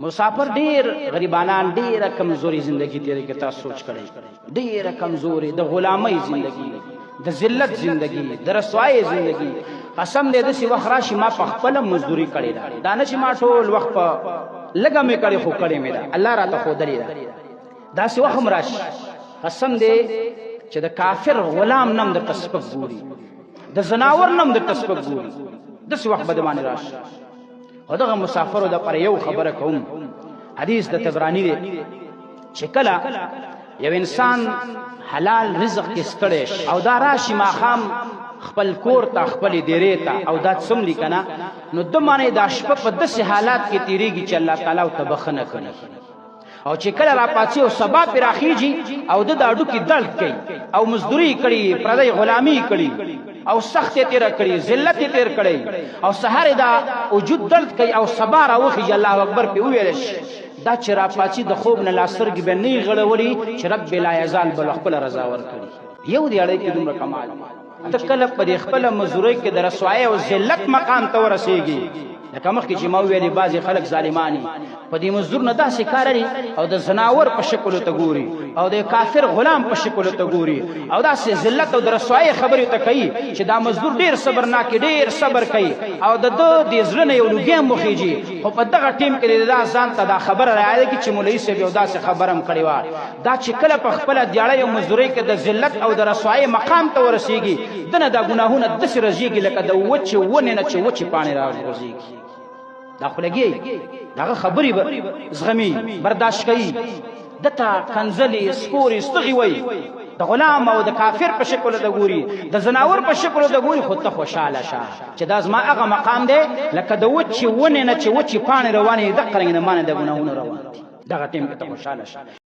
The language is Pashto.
مسافر ډیر غریبانان ډیره کمزوري زندگی تیرې کې، تاسو سوچ کړئ، ډیره کمزوري، د غلامۍ زندگی، د ذلت زندگی، د رسوای زندگی. قسم دې، داسې وخت راشي، ما په خپله مزدوري کړې ده. دا نه چې ما ټول وخت په لږه مې کړې، خو کړې مې ده، الله راته ښودلې ده. داسې وخت هم راشي، قسم دې چې د کافر غلام نم درته سپک ګوري، د ځناور نم درته سپک ګوري. داسې وخت به د باندې راشي. خو دغه مسافرو د پر یو خبره کوم. حدیث د طبرانی دی چې کله یو انسان حلال رزق کې ستړی شي او دا راشي ماښام خپل کور ته، خپل دیرې ته، او دا څم لیکنه، نو د معنی دا شپه په داسې حالات کې تیریږي چې الله تعالی ته بخنه کوي. او چې کله را پاتې او سبا پر راخیږي او د اډو کې درد کوي او مزدوري کړي، پردی غلامی کړي او سخت تیر کړي، ذلت تیر کړي، او سحر دا وجود درد کوي او سبا را وخیږي، الله اکبر په ویل شي، دا چې را پاتې د خوب نه لاسترګې به نه غړولي چې رب لا یزال بل خپل رضا ور کړي. یو دی اړې کې دومره کمال ته کله په خپل مزوري کې د رسوای او ذلت مقام ته ورسیږي، لکه مخکې چې ما ویلې، بعضې خلک ظالمانی په دې مزدور نه داسې کار لري او د ځناور په شکل ته ګوري او د کافر غلام په شکل ته ګوري او داسې ذلت او د رسوایۍ خبرې ته کوي چې دا مزدور ډیر صبرناک، ډیر صبر کوي او د ده د زړه نه یو لوګی هم وخیږي. خو په دغه ټیم کې دا ځان ته دا خبره راغله چې مولوي صاحب یو داسې خبره هم کړې وه. دا چې کله په خپله دیاړۍ او مزدورۍ کې د ذلت او د رسوایۍ مقام ته ورسیږي، دنه دا ګناهونه داسې رژیږي لکه د وچې ونې نه چې وچې پاڼې راغورځېږي. دا خو لګي دغه خبرې به زغمي، برداشت کوي، دته کنځلې، سپورې، ستغي وایي، د غلام او د کافر په شکل د ګوري، د زناور په شکل د ګوري، خو ته خوشاله شه چې دا زما هغه مقام دی لکه د وچې ونې نه چې وچې پاڼې روانې، دقه رنګ د مانه د ګناهونو روان دي. دغه ټیم کې ته خوشاله شه.